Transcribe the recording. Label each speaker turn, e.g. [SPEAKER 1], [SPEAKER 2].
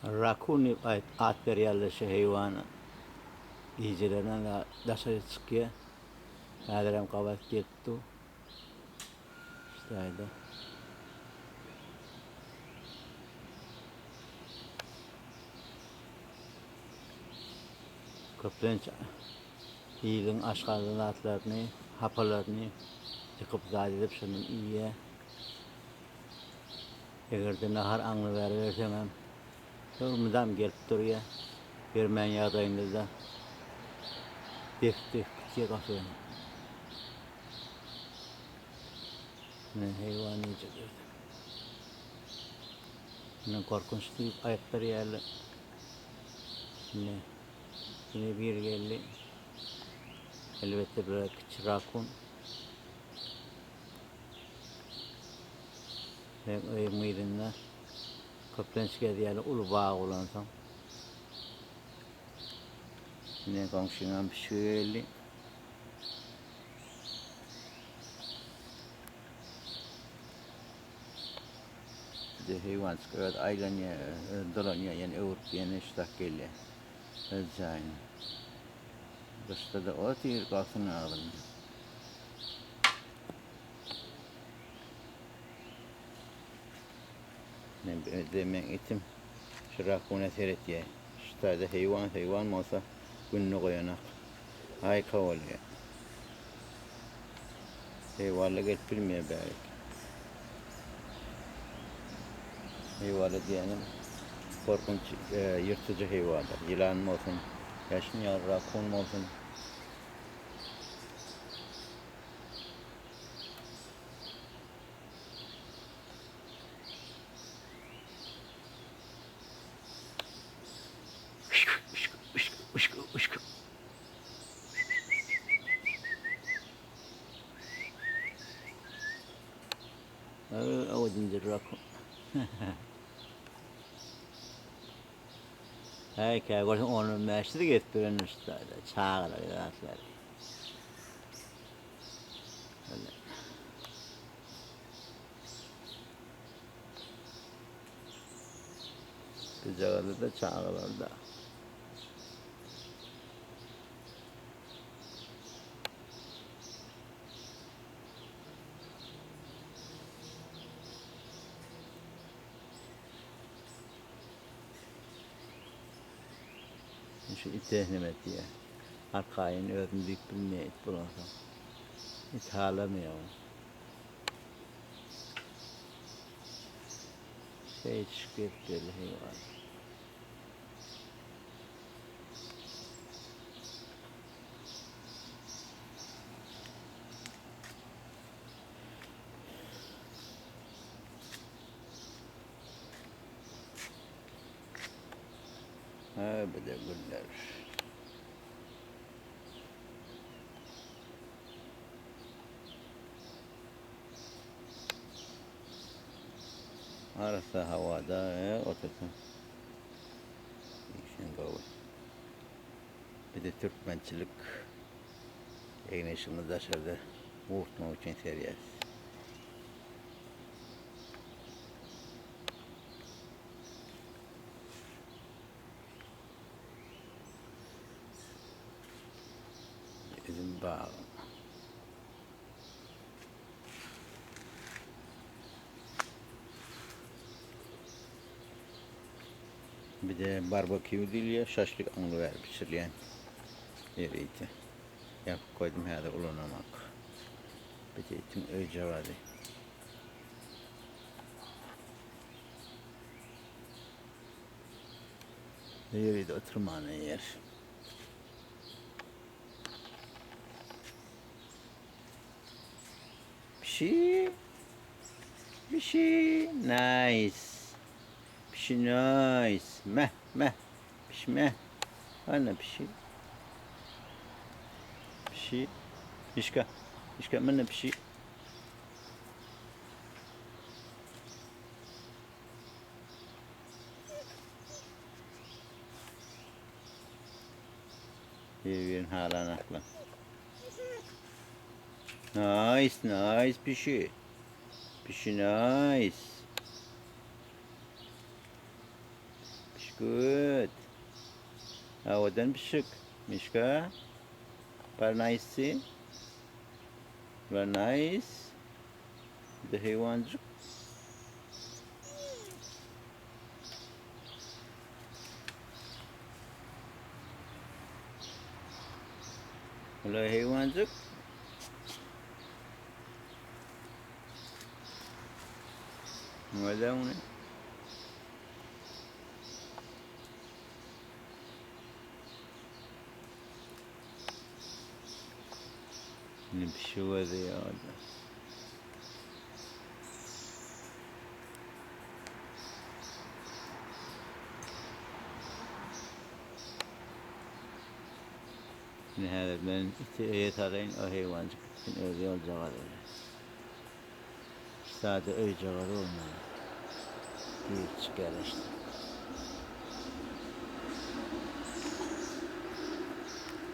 [SPEAKER 1] Rakun diýip at berýärler şu heýwana. Gijelerine daşary çykýar. Häzirem gabat gelip dur. Şu taýda. Köplenç iliň aşgazan zatlaryny, hapalaryny ýykyp zat edip şondan iýýär. Eger-de nahar aňly beriberseňem, şol mydam gelip durýar. Bermän ýagdaýyňda-da depip-depip gitýär gapyny. Ine, heýwan iýjek ýerde. Ine, gorkunç diýip aýyp berýärler. Ine, ýene biri geldi. Elbetde, bular kiçi rakun. Meň öýümiň yzynda köplenç gezýärler, uly bag bolansoň. Ine, goňşyňam pişigi geldi. Bir de heýwanjyk öz aýlanýar, öz dolanýar, ýene öwrüp, ýene şutak gelýär öz jaýyna. Gyşda-da otyr galsyn agzynda. Men de men itim şu rakuna seretýär. Şu taýda heýwan heýwan bolsa gününe goýanak. Haýka bolýar. Heýwanlar gelip bilmeýär bärik. Heýwanlar diýenim gorkunç e, ýyrtyjy heýwanlar. Ýylan bolsun, ýaşyn ýaly rakun bolsun. Owadanjyk rakun. Häý, kä görseň on bäşde gezip ýörendir şu taýda, çagalar zatlar. Gyzjagazda-da, çagalar-da. Şu ite neme diýýär. Arkaýyn özüni duýup bilmeýär it bolansoň. It halamaýar ony. Şeýdişip gezip geldi heýwan. Ha, bu da güller. Arassa havada e, otursun. Işin gowy. Bir de türkmençilik egin-eşigimizi daşarda gurtmak üçin serýäs. Üzüm bagy. Bir de barbekýu diýilýär, şaşlyk aňry bäri bişirilýän ýeriydi. Ýapyp goýdum häzir ulanamak. Bir de itiň öýjagazy. Ýeriydi oturmana ýer. Pişi. Pişi. Nice. Pişi nice. Meh meh. Pişi meh. Ana pişi. Pişi. Mişka. Mişka mene pişi. Bir-birini halanaklar. Nice, nice pişi. Pişi nice. Pişi. Good. Owadan pişik. Mişka. Bar nice. Bar nice. The heýwanjyk. Hello heýwanjyk. Nöle ony? Ne pişik özi ýa-da. Indi häzir men iti öýe salaýyn, o heýwanjyk gitsin özi ýoljagaz eder. Sada öýjagaz bolmaly. Girip çykýar işte.